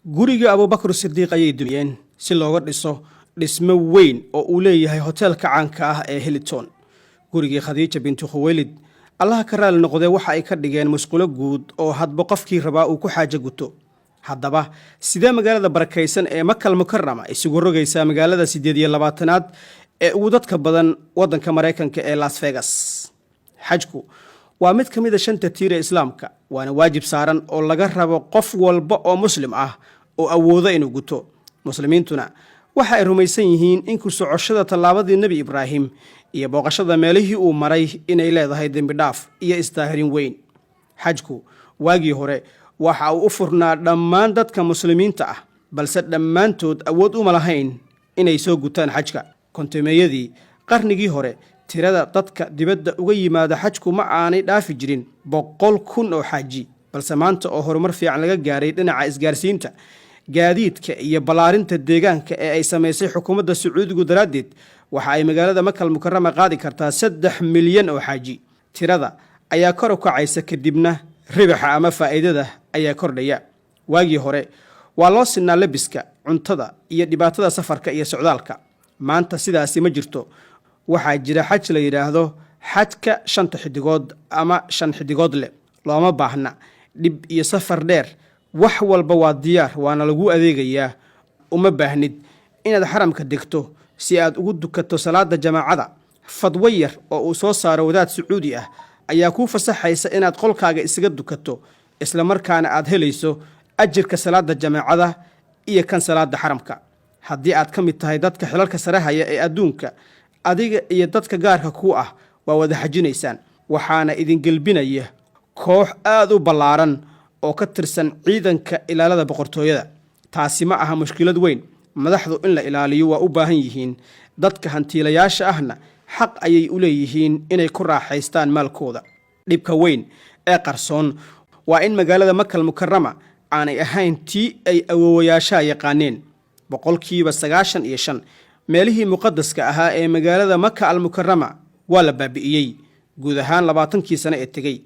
Guriga Abubakar Sidiiq ayay dumiyeen si looga dhiso dhismo weyn oo uu leeyahay hoteelka caanka ah ee Hilton. Gurigii Khadiija bintu Khuweylid, Allaha ka raali noqdee, waxa ay ka dhigeen musqulo guud oo hadba qofkii rabaa uu ku xaajo guto. Haddaba, sidee magaalada barakaysan ee Makal Mukarama isugu rogaysaa magaalada 28aad ee ugu dadka badan waddanka Maraykanka ee Las Vegas? Xajku waa mid ka mid a shanta tiir ee Islaamka, waana waajib saaran oo laga rabo qof walba oo Muslim ah oo awooda inuu guto. Muslimiintuna waxa ay rumaysan yihiin in ku socoshada tallaabadii Nebi Ibraahim iyo booqashada meelihii uu maray inay leedahay dembi dhaaf iyo isdaahirin weyn. Xajku waagii hore waxa uu u furnaa dhammaan dadka Muslimiinta ah, balse dhammaantood awood uma lahayn inay soo gutaan xajka. 50meeyadii qarnigii hore, tirada dadka dibadda uga yimaada xajku ma aanay dhaafi jirin 100,000 oo xaaji, balse maanta oo horumar fiican laga gaaray dhinaca isgaarsiinta, gaadiidka iyo ballaarinta deegaanka ee ay samaysay xukuumadda Sacuudigu daraaddeed, waxa ay magaalada Makal Mukarama qaadi kartaa 3 milyan oo xaaji. Tirada ayaa kor u kacaysa, kadibna ribaxa ama faa'iidada ayaa kordhaya. Waagii hore waa loo sinaa labiska, cuntada iyo dhibaatada safarka iyo socdaalka. Maanta sidaasi ma jirto. Waxaa jira xaj la yidhaahdo xajka shanta xidigood ama shan xidigood leh. Looma baahna dhib iyo safar dheer. Wax walba waa diyaar, waana lagu adeegayaa. Uma baahnid inaad xaramka degto si aad ugu dukato salaada jamaacada. Fadwo yar oo uu soo saaro wadaad Sacuudi ah ayaa kuu fasaxaysa inaad qolkaaga isaga dukato, isla markaana aad helayso ajirka salaada jamaacada iyo kan salaada xaramka. Haddii aad ka mid tahay dadka xilalka sare haya ee adduunka, adiga iyo dadka gaarka ku ah waa wada xajinaysaan, waxaana idin gelbinaya koox aad u ballaaran oo ka tirsan ciidanka ilaalada boqortooyada. Taasi ma aha mushkilad weyn. Madaxdu in la ilaaliyo waa u baahan yihiin, dadka hantiilayaasha ahna xaq ayay u leeyihiin inay ku raaxaystaan maalkooda. Dhibka weyn ee qarsoon waa in magaalada Makal Mukarama aanay ahayn tii ay awoowayaashaha yaqaaneen. 95% meelihii muqadaska ahaa ee magaalada Maka Almukarama waa la baabi'iyey guud ahaan 20kii sane ee tegey.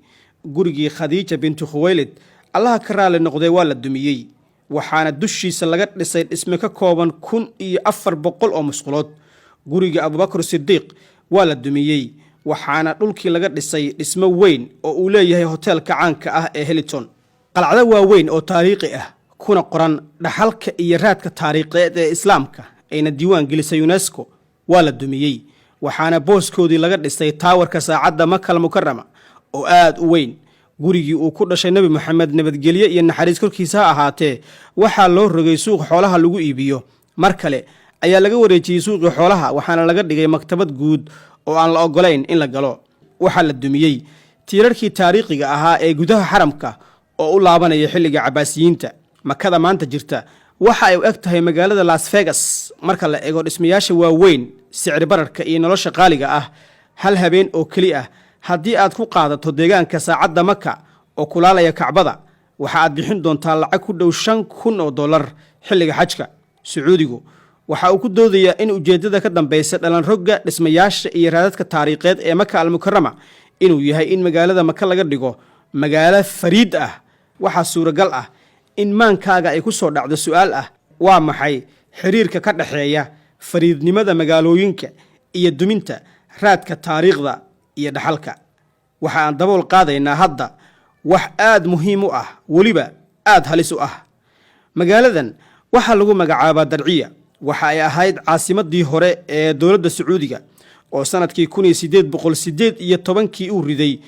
Gurigii Khadiija bintu Khuwaylid, Allaha ka raali noqdee, waa la dumiyey, waxaana dushiisa laga dhisay dhisme ka kooban 1400 oo musqulood. Guriga Abubakar Sidiiq waa la dumiyey, waxaana dhulkii laga dhisay dhismo weyn oo uu leeyahay hoteelka caanka ah ee Hilton. Qalcado waaweyn oo taariikhi ah, kuna qoran dhaxalka iyo raadka taariikheed ee Islaamka, ayna diiwaan gelisay UNESCO, waa la dumiyey, waxaana booskoodii laga dhisay taawarka saacadda Makal Mukarama oo aad u weyn. Gurigii uu ku dhashay Nebi Moxamed, nabadgelyo iyo naxariis korkiisa ha ahaatee, waxaa loo rogay suuq xoolaha lagu iibiyo. Mar kale ayaa laga wareejiyey suuqii xoolaha, waxaana laga dhigay maktabad guud oo aan la ogolayn in la galo. Waxaa la dumiyey tiirarkii taariikhiga ahaa ee gudaha xaramka oo u laabanaya xilliga Cabaasiyiinta. Makada maanta jirta waxa ay u eg tahay magaalada Las Vegas marka la eego dhismayaasha waaweyn, sicir bararka iyo nolosha qaaliga ah. Hal habeen oo keli ah haddii aad ku qaadato deegaanka saacadda Maka oo kulaalaya Kacbada, waxa aad bixin doontaa lacag ku dhow $5,000 xilliga xajka. Sacuudigu waxa uu ku doodayaa in ujeeddada ka dambaysa dhalanrogga dhismayaasha iyo raadadka taariikheed ee Maka Almukarama inuu yahay in magaalada Maka laga dhigo magaalo fariid ah. Waxaa suuragal ah in maankaaga ay ku soo dhacdo su'aal ah: waa maxay xiriirka ka dhexeeya fariidnimada magaalooyinka iyo duminta raadka taariikhda iyo dhaxalka? Waxa aan dabool qaadaynaa hadda wax aad muhiim u ah, weliba aad halis u ah. Magaaladan waxaa lagu magacaabaa Darciya. Waxa ay ahayd caasimadii hore ee dowladda Sacuudiga oo sanadkii 1818kii uu riday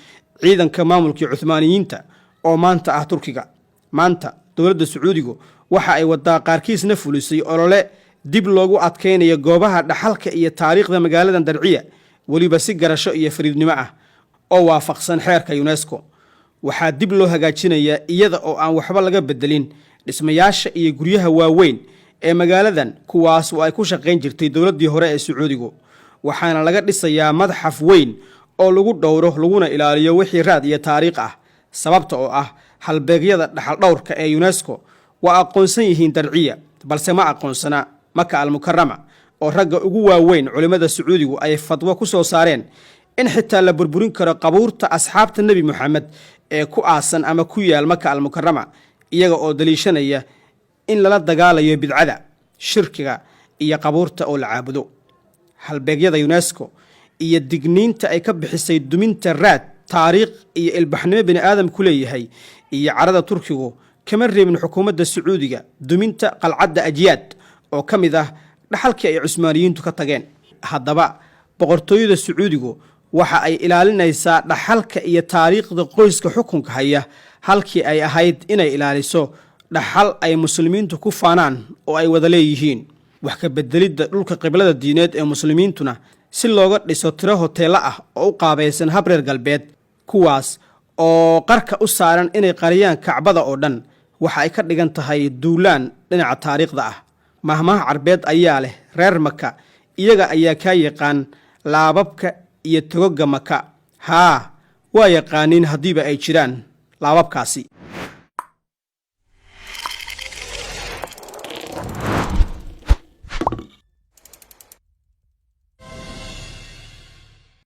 ciidanka maamulkii Cuhmaaniyiinta oo maanta ah Turkiga. Maanta dowladda Sacuudigu waxa ay wadaa, qaarkiisna fulisay, olole dib loogu adkaynayo goobaha dhaxalka iyo taariikhda magaaladan Darciya, weliba si garasho iyo fariidnimo ah oo waafaqsan xeerka UNESCO. Waxaa dib loo hagaajinayaa, iyada oo aan waxba laga bedelin, dhismayaasha iyo guryaha waaweyn ee magaaladan, kuwaas oo ay ku shaqayn jirtay dowladdii hore ee Sacuudigu, waxaana laga dhisayaa madxaf weyn oo lagu dhowro laguna ilaaliyo wixii raad iyo taariikh ah, sababta oo ah halbeegyada dhaxal dhowrka ee UNESCO waa aqoonsan yihiin Darciya, balse ma aqoonsana Maka Almukarama, oo ragga ugu waaweyn culimmada Sacuudigu ay fadwo ku soo saareen in xitaa la burburin karo qabuurta asxaabta Nebi Moxamed ee ku aasan ama ku yaal Maka Almukarama, iyaga oo daliishanaya In lala dagaalayo bidcada, shirkiga iyo qabuurta oo la caabudo. Halbeegyada UNESCO iyo digniinta ay ka bixisay duminta raad taariikh iyo ilbaxnimo bini aadam ku leeyahay iyo carada Turkigu kama reebin xukuumadda Sacuudiga duminta qalcadda Ajyaad oo ka mid ah dhaxalkii ay Cusmaaniyiintu ka tageen. Haddaba, boqortooyada Sacuudigu waxa ay ilaalinaysaa dhaxalka iyo taariikhda qoyska xukunka haya, halkii ay ahayd inay ilaaliso dhaxal ay Muslimiintu ku faanaan oo ay wada leeyihiin. Wax ka bedelidda dhulka qiblada diineed ee Muslimiintuna si looga dhiso tiro hoteello ah oo u qaabaysan hab reer galbeed, kuwaas oo qarka u saaran inay qariyaan Kacbada oo dhan, waxa ay ka dhigan tahay duulaan dhinaca taariikhda ah. Mahmaha Carbeed ayaa leh: "Reer Maka iyaga ayaa kaa yaqaan laababka iyo togoga Maka." Haa, waa yaqaaniin haddiiba ay jiraan laababkaasi.